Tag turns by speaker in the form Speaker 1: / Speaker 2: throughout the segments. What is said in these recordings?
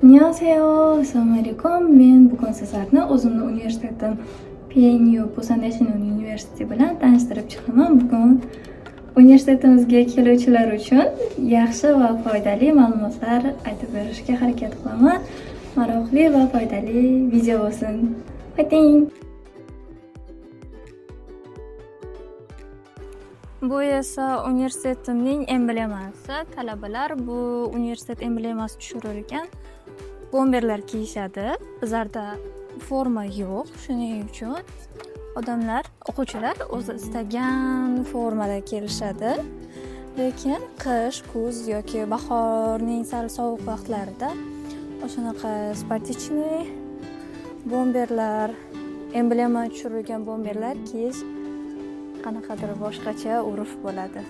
Speaker 1: Annyeonghaseyo, assalomu alaykum. Men bugun sizlarni o'zimni universitetim PNU, Busan National University bilan tanishtirib chiqaman. Bugun universitetimizga keluvchilar uchun yaxshi va foydali ma'lumotlar aytib berishga harakat qilaman. Maroqli va foydali video bo'lsin. Fighting! Bu esa universitetimning emblemasi. Talabalar bu universitet emblemasi tushirilgan bomberlar kiyishadi. Bizlarda forma yo'q, shuning uchun odamlar, o'quvchilar o'zi istagan formada kelishadi. Lekin qish, kuz yoki bahorning sal sovuq vaqtlarida o'shanaqa спортивный bomberlar, emblema tushirilgan bomberlar kiyish qanaqadir boshqacha urf bo'ladi.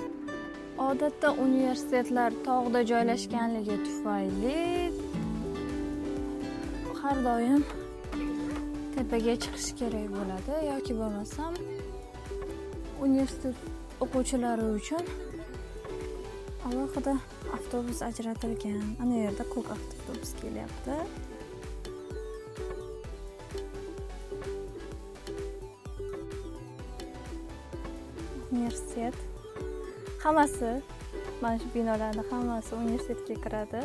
Speaker 1: Odatda universitetlar tog'da joylashganligi tufayli har doim tepaga chiqish kerak bo'ladi yoki bo'lmasam universitet o'quvchilari uchun alohida avtobus ajratilgan. Ana yerda ko'k avtobus kelyapti. Universitet hammasi, mana shu binolarni hammasi universitetga kiradi.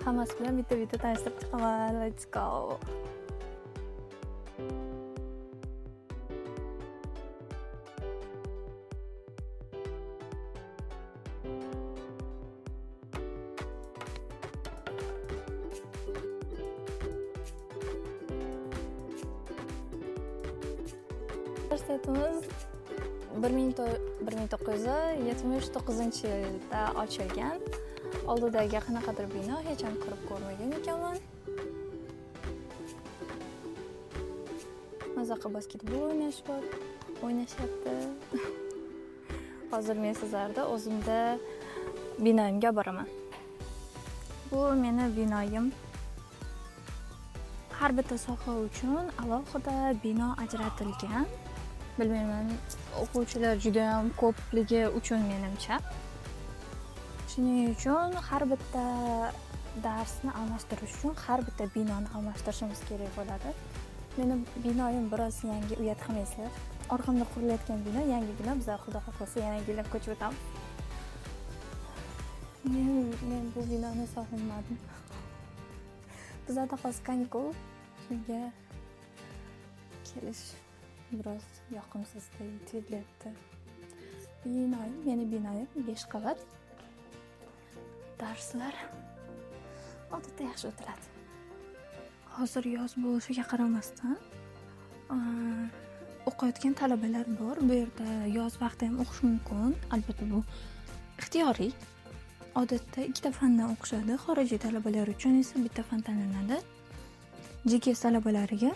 Speaker 1: Hammasi bilan bitta-bitta tanishtirib chiqaman. Let's go. Universitetimiz 1979-yilda ochilgan. Oldidagi qanaqadir bino, hech ham kirib ko'rmagan ekanman. Maza qilib basketbol o'ynashyapti. Hozir men sizlarni o'zimda binoyimga boraman. Bu meni binoyim. Har bitta soha uchun alohida bino ajratilgan. Bilmayman, o'quvchilar juda ham ko'pligi uchun menimcha. Shuning uchun har bitta darsni almashtirish uchun har bitta binoni almashtirishimiz kerak bo'ladi. Meni binoyim biroz yangi, uyat qilmaysizlar. Orqamda qurilayotgan bino yangi bino, bizlar Xudo xohlasa yangi yilda ko'chib o'tamiz. Men bu binoni sog'inmadim. Bizlarda hozir kanikul, shunga kelish biroz yoqimsizdek tuyulyapti. Binoyim, meni binoyim 5 qavat. Darslar odatda yaxshi o'tiladi. Hozir yoz bo'lishiga qaramasdan, o'qiyotgan talabalar bor. Bu yerda yoz vaqti ham o'qish mumkin. Albatta bu ixtiyoriy. Odatda ikkita fandan o'qishadi. Xorijiy talabalar uchun esa bitta fan tanlanadi. GKS talabalariga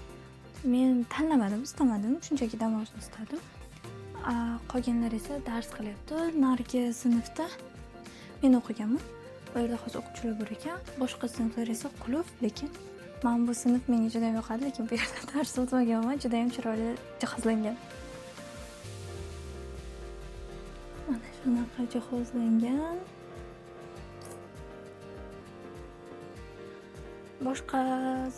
Speaker 1: men tanlamadim, istamadim, shunchaki dam olishni istadim. Qolganlar esa dars qilyapti. Narigi sinfda men o'qiganman. U yerda hozir o'quvchilar bor ekan. Boshqa sinflar esa qulf, lekin mana bu sinf menga juda ham yoqadi, lekin bu yerda dars o'tmaganman. Juda ham chiroyli jihozlangan. Mana shunaqa jihozlangan. Boshqa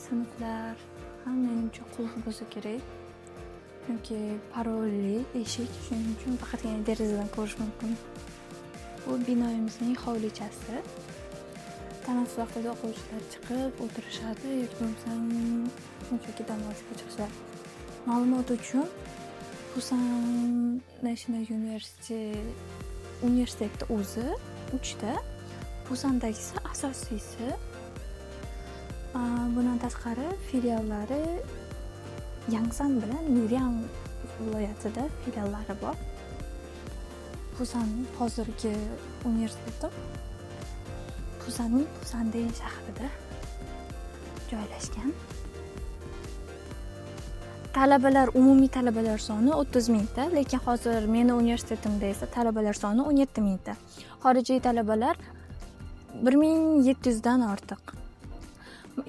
Speaker 1: sinflar ham menimcha qulf bo'lsa kerak. Chunki parolli eshik, shuning uchun faqatgina derazadan ko'rish mumkin. Bu binoyimizning hovlichasi. Tanaffus vaqtida o'quvchilar chiqib o'tirishadi yoki bo'lmasam shunchaki dam olishga chiqishadi. Ma'lumot uchun Busan National University universitetni o'zi 3 ta, Pusandagisi asosiysi. Bundan tashqari filiallari Yangsan bilan Miryang viloyatida filiallari bor. Pusan hozirgi universitetim Pusanning Pusande shahrida joylashgan. Talabalar, umumiy talabalar soni 30 mingta, lekin hozir meni universitetimda esa talabalar soni 17 mingta. Xorijiy talabalar 1700 dan ortiq.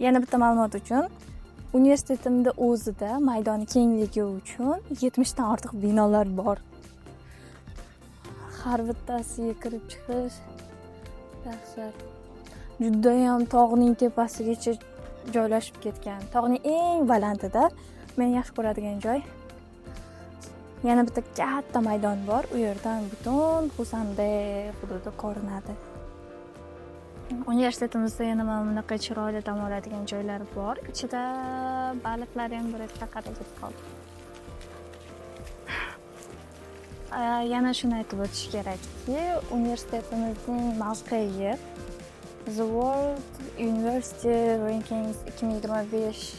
Speaker 1: Yana bitta ma'lumot uchun, universitetimda o'zida maydoni kengligi uchun 70 dan ortiq binolar bor. Har bittasiga kirib chiqish dahshat. Judayam tog'ning tepasigacha joylashib ketgan. Tog'ning eng balandida men yaxshi ko'radigan joy. Yana bitta katta maydon bor. U yerdan butun Pusanda hududi ko'rinadi. Universitetimizda yana mana bunaqa chiroyli dam oladigan joylar bor. Ichida baliqlar ham bir qarab qoldi. Yana shuni aytib o'tish kerakki, universitetimizning mavqei The World University Rankings 2025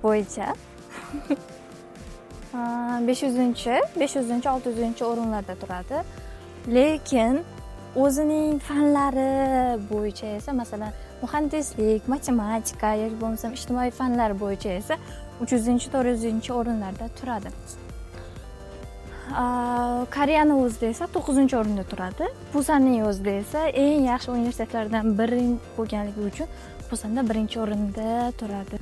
Speaker 1: bo'yicha 500-chi, 600-chi o'rinlarda turadi. Lekin o'zining fanlari bo'yicha esa, masalan, muhandislik, matematika yoki bo'lmasam ijtimoiy fanlar bo'yicha esa 300-chi, 400-chi o'rinlarda turadi. Koreyani o'zida esa 9-o'rinda turadi. Pusanning o'zida esa eng yaxshi universitetlardan biri bo'lganligi uchun Pusanda 1-o'rinda turadi.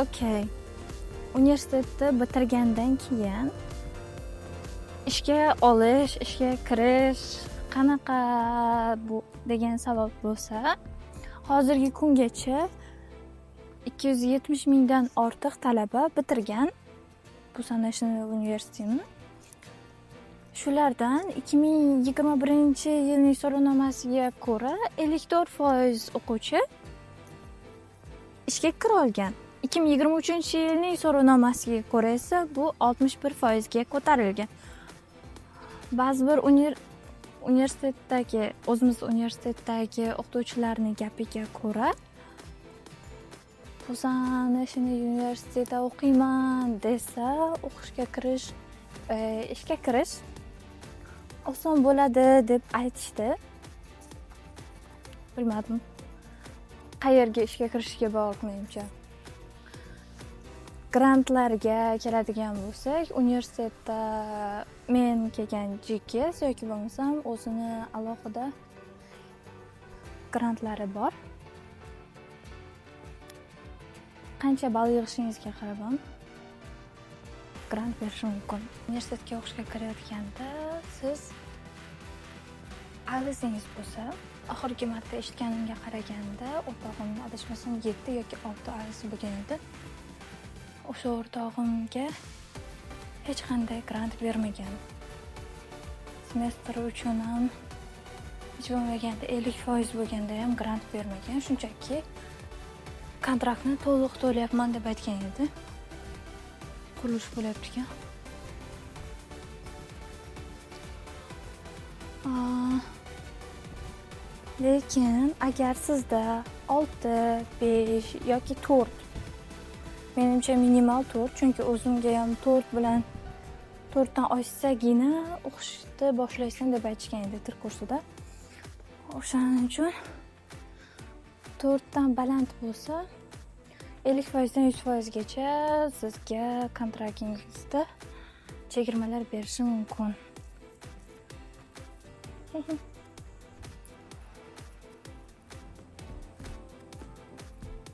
Speaker 1: Okey. Universitetni bitirgandan keyin ishga olish, ishga kirish qanaqa bu degan savol bo'lsa, hozirgi kungacha 270 mingdan ortiq talaba bitirgan Busan National Universityni. Shulardan 2021-yilning so'rovnomasiga ko'ra 54% o'quvchi ishga kira olgan. 2023-yilning so'rovnomasiga ko'ra esa bu 61% ga ko'tarilgan. Ba'zi bir universitetdagi, o'zimiz universitetdagi o'qituvchilarning gapiga ko'ra, Busan National Universityda o'qiyman desa, o'qishga kirish, ishga kirish oson bo'ladi deb aytishdi. Bilmadim. Qayerga ishga kirishga bog'liq menimcha. Grantlarga keladigan bo'lsak, universitetda men kelgan GKS yoki bo'lmasam o'zini alohida grantlari bor. Qancha ball yig'ishingizga qarab ham grant berishi mumkin. Universitetga o'qishga kirayotganda siz IELTSingiz bo'lsa, oxirgi marta eshitganimga qaraganda o'rtog'imni adashmasam 7 yoki 6 IELTS bo'lgan edi. O'sha o'rtog'imga hech qanday grant bermagan. Semestr uchun ham hech bo'lmaganda 50% bo'lganda ham grant bermagan. Shunchaki kontraktni to'liq to'layapman deb aytgan edi. Qurilish bo'lyapti ekan. Lekin agar sizda 6, 5 yoki 4, menimcha minimal 4, chunki o'zimga ham 4 bilan 4dan oshsagina o'qishni boshlaysan deb aytishgan edi til kursida. O'shaning uchun 4dan baland bo'lsa, 50%dan 100% gacha sizga kontraktingizda chegirmalar berishi mumkin.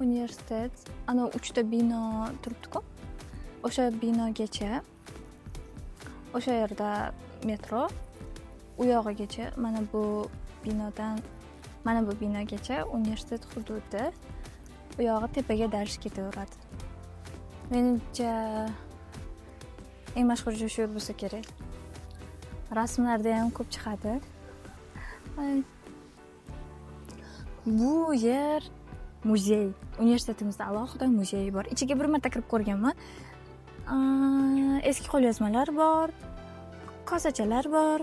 Speaker 1: Universitet, ana 3 ta bino turibdi-ku. O'sha binogacha, o'sha yerda metro, u yog'igacha, mana bu binodan mana bu binogacha universitet hududi, u yog'i tepaga dars ketaveradi. Menimcha eng mashhur joy shu bo'lsa kerak. Rasmlarda ham ko'p chiqadi. Bu yer muzey. Universitetimizda alohida muzey bor. Ichiga bir marta kirib ko'rganman. Eski qo'lyozmalar bor, kosachalar bor.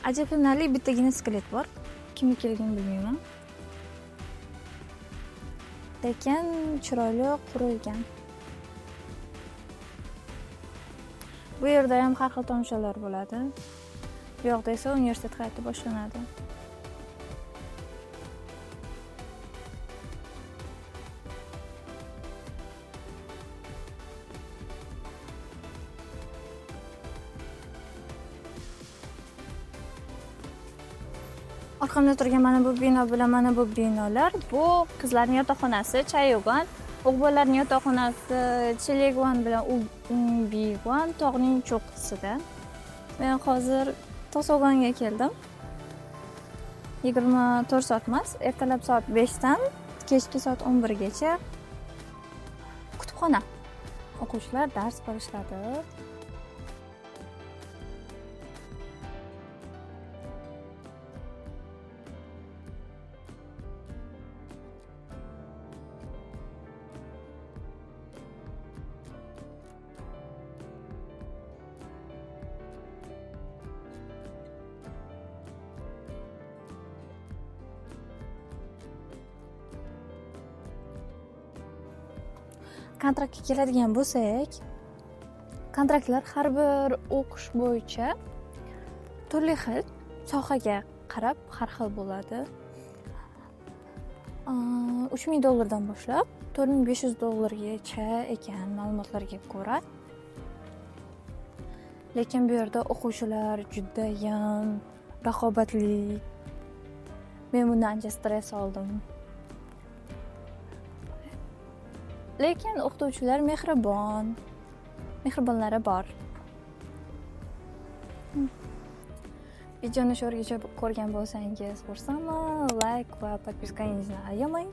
Speaker 1: Ajablanarli bittagina skelet bor. Kimnikiligini bilmayman. Lekin chiroyli qurilgan. Bu yerda ham har xil tomoshalar bo'ladi. Bu yoqda esa universitet hayoti boshlanadi. Orqamda turgan mana bu bino bilan mana bu binolar bu qizlarning yotoqxonasi Chayugan, o'g'illarning yotoqxonasi Chileguan bilan Umbiguan tog'ning cho'qqisida. Men hozir Tosog'onga keldim. 24 soat emas, ertalab soat 5 dan kechki soat 11 gacha kutubxona. O'quvchilar dars qilishadi. Kontraktga keladigan bo'lsak, kontraktlar har bir o'qish bo'yicha turli xil sohaga qarab har xil bo'ladi. 3000 dollardan boshlab 4500 dollargacha ekan ma'lumotlarga ko'ra. Lekin bu yerda o'quvchilar judayam raqobatli. Men bundan ancha stress oldim. Lekin o'qituvchilar mehribon, mehribonlari bor. Videoni shu yergacha ko'rgan bo'lsangiz, xursandman. Like va подписка ngizni ayamang.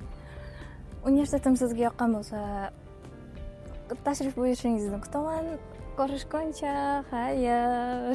Speaker 1: Universitetim sizga yoqqan bo'lsa, tashrif buyurishingizni kutaman. Ko'rishguncha, xayr.